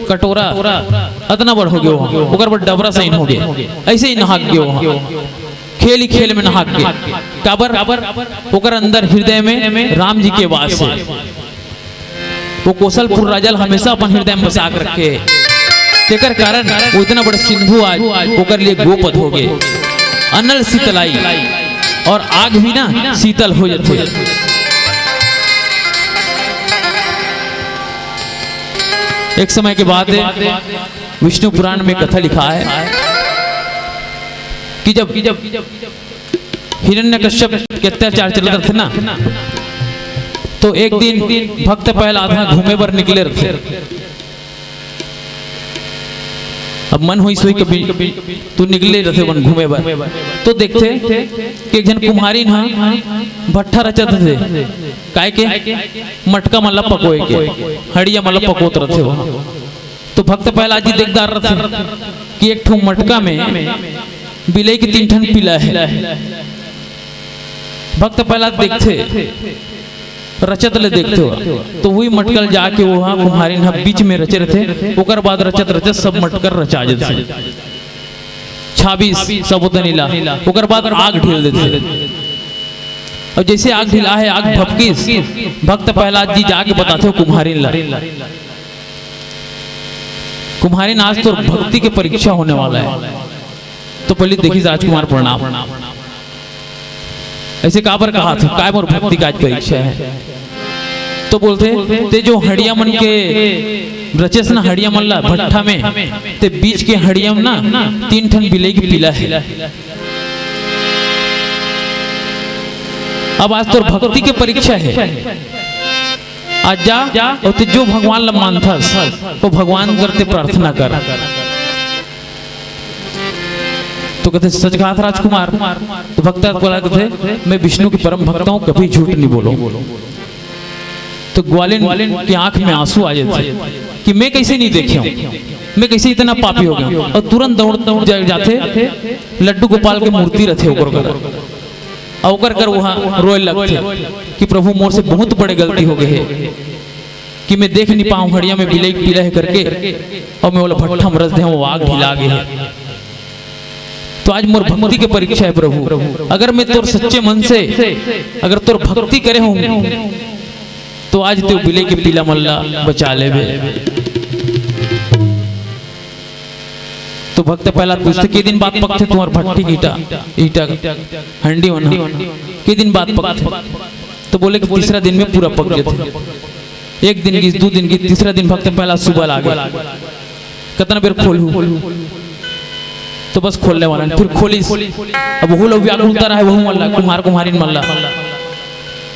कटोरा, अतना बड़ होगे वो, ओकर बर डबरा सही होगे, अइसे ही नहा के गे वो। खेल ही खेल में नहा के। काबर? ओकर अंदर हृदय में राम जी के वास हे। वो कोसलपुर राजा ल हमेशा अपन हृदय में बसा के रखे हे। तेकर कारण वो इतना बड़ा सिंधु आज ओकर लिए गोपद होगे। अनल शीतलाई, अउ आग भी ना शीतल हो जाथे। एक समय के बात हे, विष्णु पुराण में कथा लिखा हे कि जब हिरण्यकश्यप के अत्याचार चलत रथे ना, तो एक दिन भक्त प्रहलाद ह घूमे बर निकले रथे। अब मन होइस होही कभी, तो निकले रथे मन घूमे बर, तो देखथे कि एक झन कुम्हारिन ह भट्ठा रचत रथे, काय के मटका मन ला पकोए के, हड़िया मन ला पकोत रथे वहाँ। तो भक्त प्रहलाद जी देखदार रथे कि एक ठो मटका में बिलई के तीन ठन पिला हे। भक्त प्रहलाद देखथे, रचत ले देखथे हो, तो वही मटका ल जाके वहाँ कुम्हारिन ह बीच में रचे रथे, ओकर बाद रचत रचत सब मटका रचा जथे, छाबिस सबोतनी ला, ओकर बाद आग ढील देथे। और जैसे आग ढिला हे, आग भपकिस, भक्त प्रहलाद जी जाके बताथे हो कुम्हारिन ला, कुम्हारिन, आज तोर भक्ति के परीक्षा होने वाला है। तो पहले देखिस राजकुमार प्रणाम, ऐसे काबर कहाथस, काय मोर भक्ति का आज परीक्षा है? तो बोलथे, ते जो हड़िया मन के रचेस ना, हड़िया मन ला भट्ठा में, ते बीच के हड़िया में ना तीन ठन बिलई के पिला हे। अब आज तोर भक्ति के परीक्षा है। आज जा, और ते जो भगवान ला मानथस, वो भगवान करते प्रार्थना कर। तो कहथे, सच कहाथस राजकुमार। तो भक्त प्रहलाद कहथे, मैं विष्णु के परम भक्त हूँ, कभी झूठ नहीं बोलो। तो ग्वालिन की आंख में आंसू आ जाथे कि मैं कैसे नहीं देखे हूँ, मैं कैसे इतना पापी हो गया हूँ। और तुरंत दौड़, दौड़ जा, जाथे, लड्डू गोपाल के मूर्ति रथे ओकर कर, और ओकर कर वहाँ रोए लगथे कि प्रभु, मोर से बहुत बड़े गलती हो गए है कि मैं देख नहीं पाऊँ हड़िया में बिलई पिला हे करके, और मैं ओला भट्ठा में रच दे हूँ, वो आग ढिला गे हे। तो आज मोर भक्ति के परीक्षा है प्रभु, अगर मैं तोर सच्चे मन से, अगर तोर भक्ति करे हूँ, तो आज ते बिलई के पिला मन ला बचा लेबे। तो भक्त प्रहलाद पूछथे, के दिन बाद पकथे तुम्हार भट्ठी के ईटा, ईटा हंडी होना, के दिन बाद पकथे? तो बोले कि तीसरा दिन में पूरा पक जाथे। एक दिन गिस, दू दिन गिस, तीसरा दिन भक्त प्रहलाद सुबह ला गे, कतना बेर खोलहू, तो बस खोलने वाला नहीं। फिर खोलिस, अब वहू लोग व्याकुलता रहे, वहू मन ला, कुम्हार कुम्हारिन मन ला,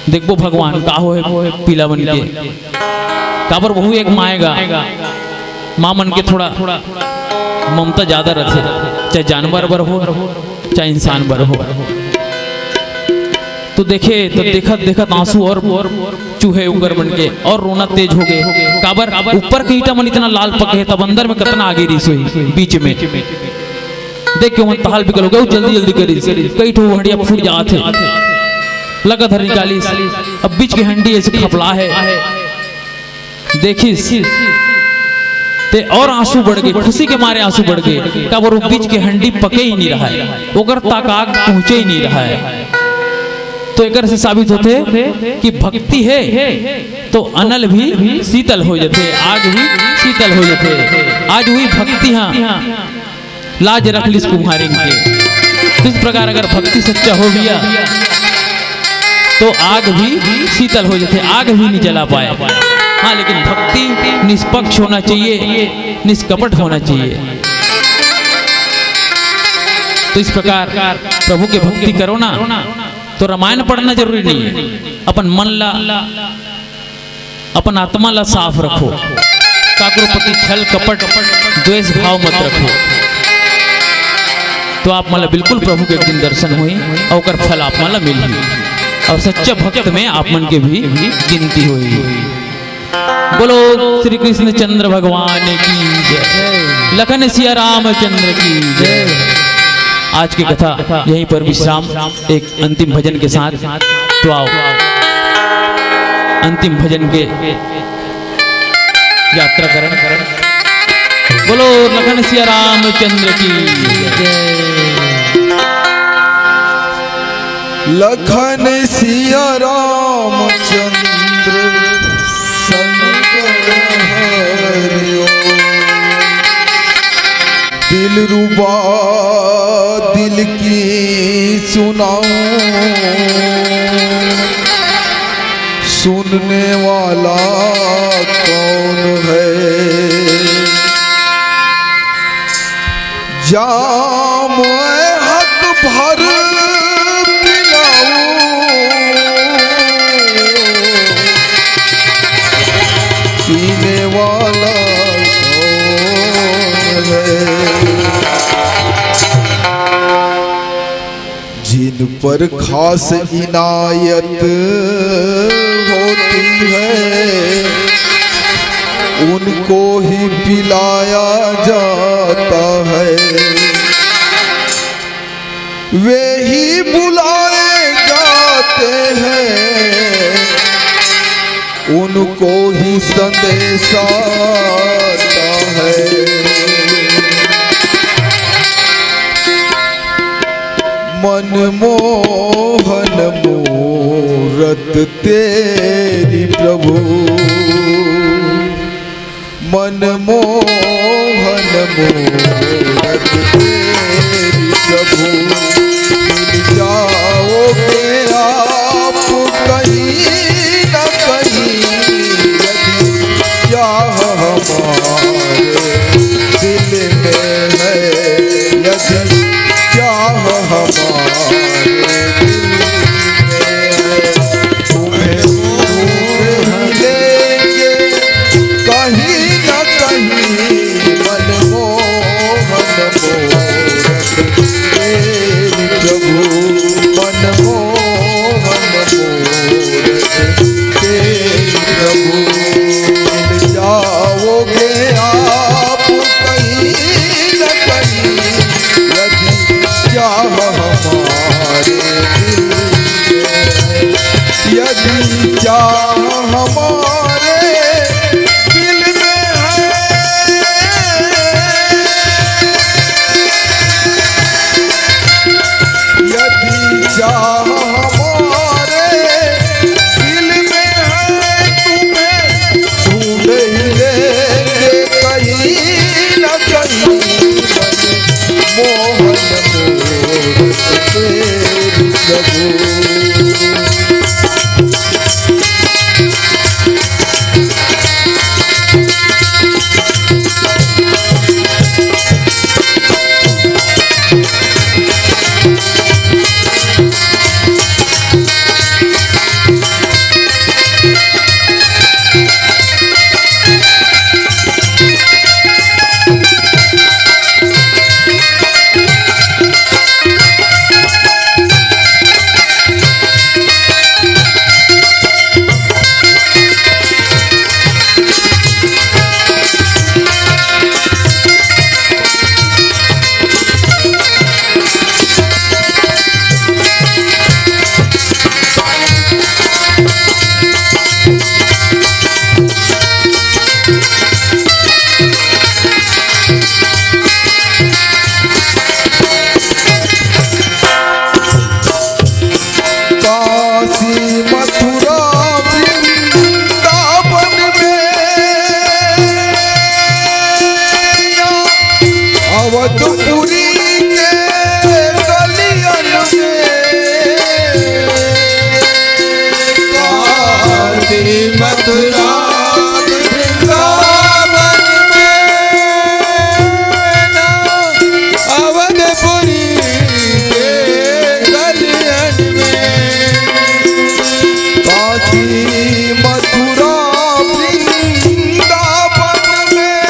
देखबो भगवान का होय पिला मन के, काबर वहू एक माय गा, माँ मन के थोड़ा ममता ज्यादा रथे, चाहे जानवर बर हो, चाहे इंसान बर हो। तो देखे, तो देखत देखत आंसू और चूहे उंगर मन के, और रोना तेज हो गए। काबर ऊपर के ईटा मन इतना लाल पके हे, तब अंदर में कतना आगी रिस होही बीच में। देख के ओमन तहाल बिकल हो गए, जल्दी जल्दी करिस, कई ठो हंडिया फूट जात हे, लगातार निकालिस। अब बीच के हंडी ऐसे खपला हे, देखिस ते और आंसू बढ़ गए, खुशी के मारे आंसू बढ़ गए। काबर वो बीच के हंडी पके ही नहीं रहा है, ओकर तक आग पहुंचे ही नहीं रहा है। तो एकर से साबित होथे कि भक्ति हे तो अनल भी शीतल हो जाथे, आग भी शीतल हो जाथे। आज वही भक्ति, हाँ, लाज रख लिस कुम्हारिन के। तो इस प्रकार अगर भक्ति सच्चा हो भैया, तो आग भी शीतल हो जाथे, आग भी नहीं जला पाए। हाँ, लेकिन भक्ति निष्पक्ष होना चाहिए, निष्कपट होना चाहिए। तो इस प्रकार प्रभु के भक्ति करो ना, तो रामायण पढ़ना जरूरी नहीं है। अपन मन ला, अपन आत्मा ला साफ रखो, काकरो प्रति छल कपट द्वेष भाव मत रखो, तो आप मन ला बिल्कुल प्रभु के एक दिन दर्शन होही और ओकर फल आप मन ला मिलही, और सच्चा भक्त में आप मन के भी गिनती होही। बोलो श्री कृष्ण चंद्र भगवान की जय, लखन सिया रामचंद्र की जय। आज की कथा यहीं पर विश्राम, एक अंतिम भजन के साथ। तो आओ, अंतिम भजन के यात्रा करन। बोलो लखन सिया रामचंद्र की जय। लखन सिया रामचंद्र शंकर हरि ओम। दिलरुबा दिल की सुनाऊं, सुनने वाला कौन है? जाम हक भर पिलाऊं, पीने वाला कौन है? पर खास इनायत होती है, उनको ही पिलाया जाता है। वे ही बुलाए जाते हैं, उनको ही संदेश आता है। मनमोहन मूरत तेरी प्रभु, मनमोहन मूरत तेरी प्रभु, मिल जाओगे आप कहीं न कहीं। यदि चाह हमारे दिल में है, यदि चाह हमारे दिल में है, तुम्हें ढूंढ ही लेंगे कहीं ना कहीं। मनमोहन मूरत तेरी प्रभु, मनमोहन मूरत तेरी प्रभु, मिल जाओगे आप कहीं न कहीं। यदि चाह हमारे दिल में है, यदि चाह हमारे दिल में है, यदि चाह हमारे दिल में है, तुम्हें ढूंढ ही लेंगे कहीं ना कहीं। मोहन मूरत तेरी प्रभु। काशी मथुरा वृंदावन में या अवधपुरी के गलियन में, काशी मथुरा वृंदावन में ना अवधपुरी के गलियन में, काशी मथुरा वृंदावन में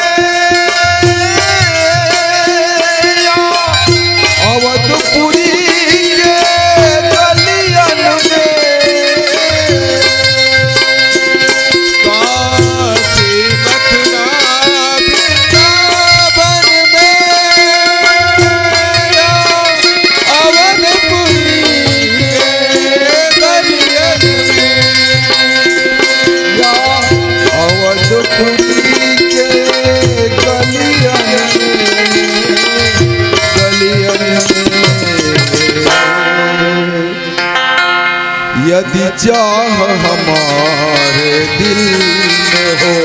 या अवधपुरी के गलियन में, काशी मथुरा वृंदावन में या अवधपुरी के गलियन में, या अवधपुरी के गलियन में, गलियन में। यदि चाह हमारे दिल में हो,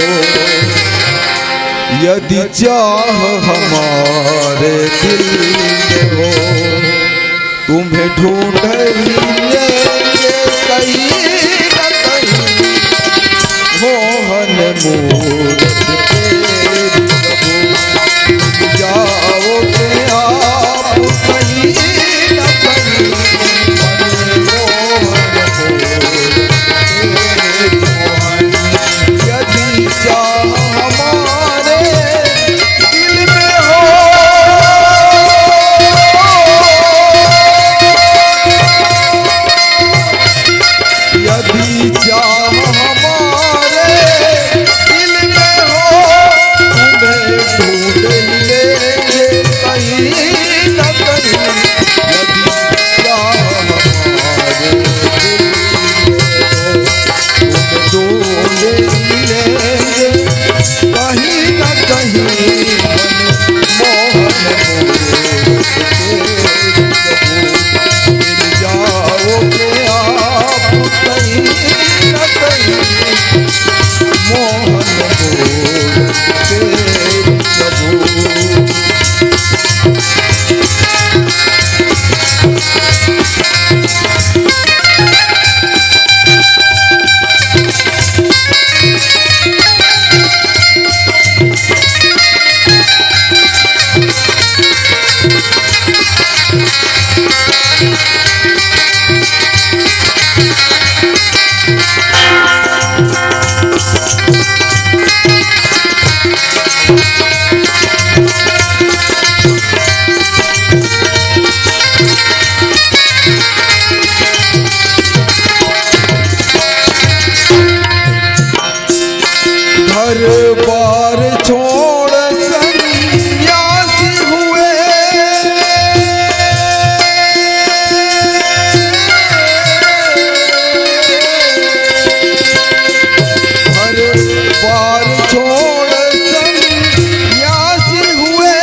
यदि चाह हमारे दिल में हो, तुम्हें ढूंढ ही लेंगे कहीं न कहीं। मोहन मूरत तेरी प्रभु, जाओगे आप कहीं न कहीं। मोहन मूरत तेरी मोहन, यदि चाह हमारे दिल में हो, घर बार छोड़ संन्यासी हुए। घर बार छोड़ संन्यासी हुए।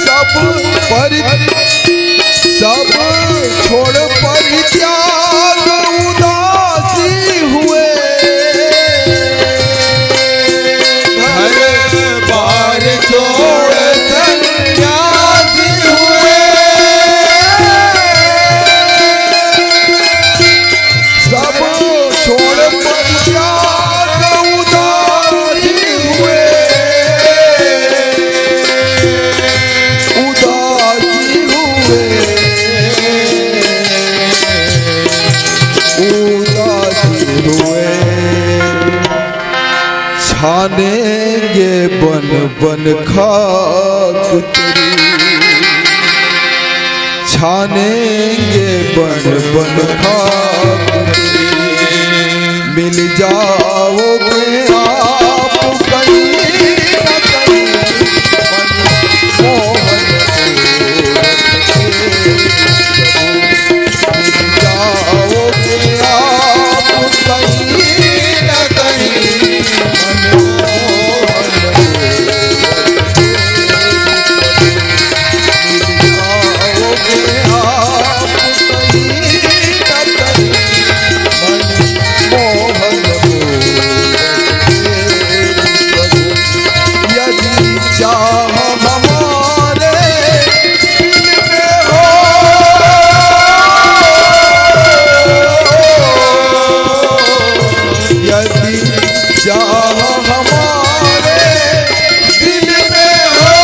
सब परि-, सब छोड़ परित्याग उदासी हुए। घर बार छोड़ संन्यासी हुए। सब छोड़ परित्याग उदासी हुए। उदासी हुए। उदासी हुए। छानेंगे बन बन खाक तेरी, छानेंगे बन बन खाक तेरी। मिल जाओगे आप कहीं न कहीं, मनमोहन सूरत के। मिल जाओगे आप कहीं न कहीं, मनमोहन सूरत के। मिल जाओगे आप कहीं न कहीं, मनमोहन सूरत के। यदि चाह हमारे दिल में हो, यदि चाह हमारे दिल में हो,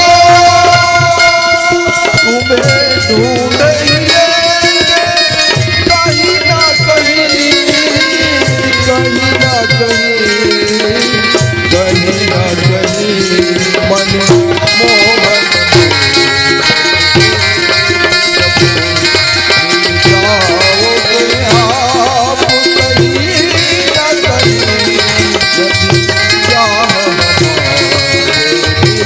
तुम्हें ढूंढेंगे कहीं ना कहीं, कहीं ना कहीं, कहीं ना कहीं, मनमोहन जाओगे आप कहीं ना कहीं, यदि चाह हमारे दिल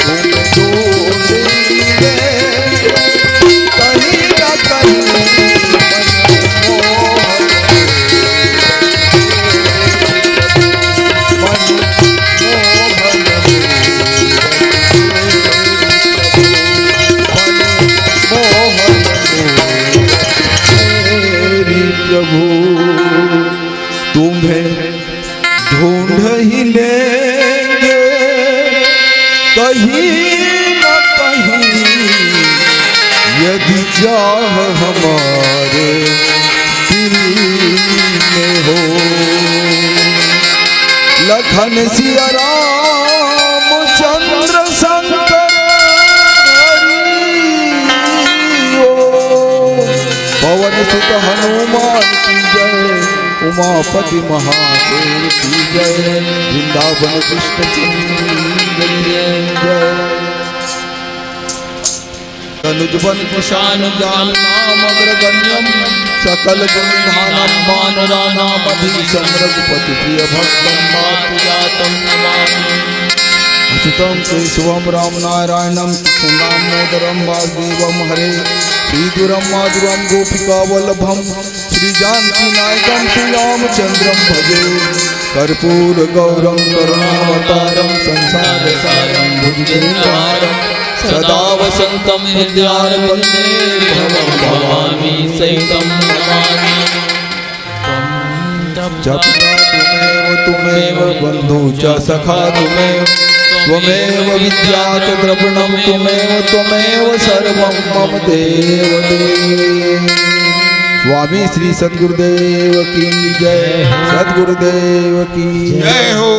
में, तुम ढूंढेंगे कहीं ना कहीं, मनमोहन मोहन मेरी प्रभु, तुम्हें ढूंढ ही लेंगे कहीं न कहीं, यदि चाह हमारे दिल में हो। लखन सिया राम चंद्र शंकर हरि ओम। पवन सुत हनुमान की जय, उमापति महादेव की जय, वृंदावन कृष्ण चंद्र की जय। तनुज बन कुशान जान नाम अग्रगण्यम, सकल गुण धानम वानराणाम अधीशम, रघुपति प्रिय भक्तम वात जातम नमामि। अच्युतम केशवम राम नारायणम कृष्ण दामोदरम वासुदेवम हरे, श्री दूरम माधुरम गोपिका वल्लभम, श्री जानकी नायकम श्री रामचंद्रम भजे। कर्पूर गौरम करुणावतारम संसार सारम भुजगेन्द्रहारम, सदा वसंतम हृदयारविंदे भवम भवानी सहितम नमामि। जप त्वमेव त्वमेव बंधु च सखा त्वमेव, त्वमेव विद्या च द्रविणम त्वमेव, त्वमेव सर्वम मम देव देव। स्वामी श्री सद्गुरुदेव की जय, सद्गुरुदेव की जय हो।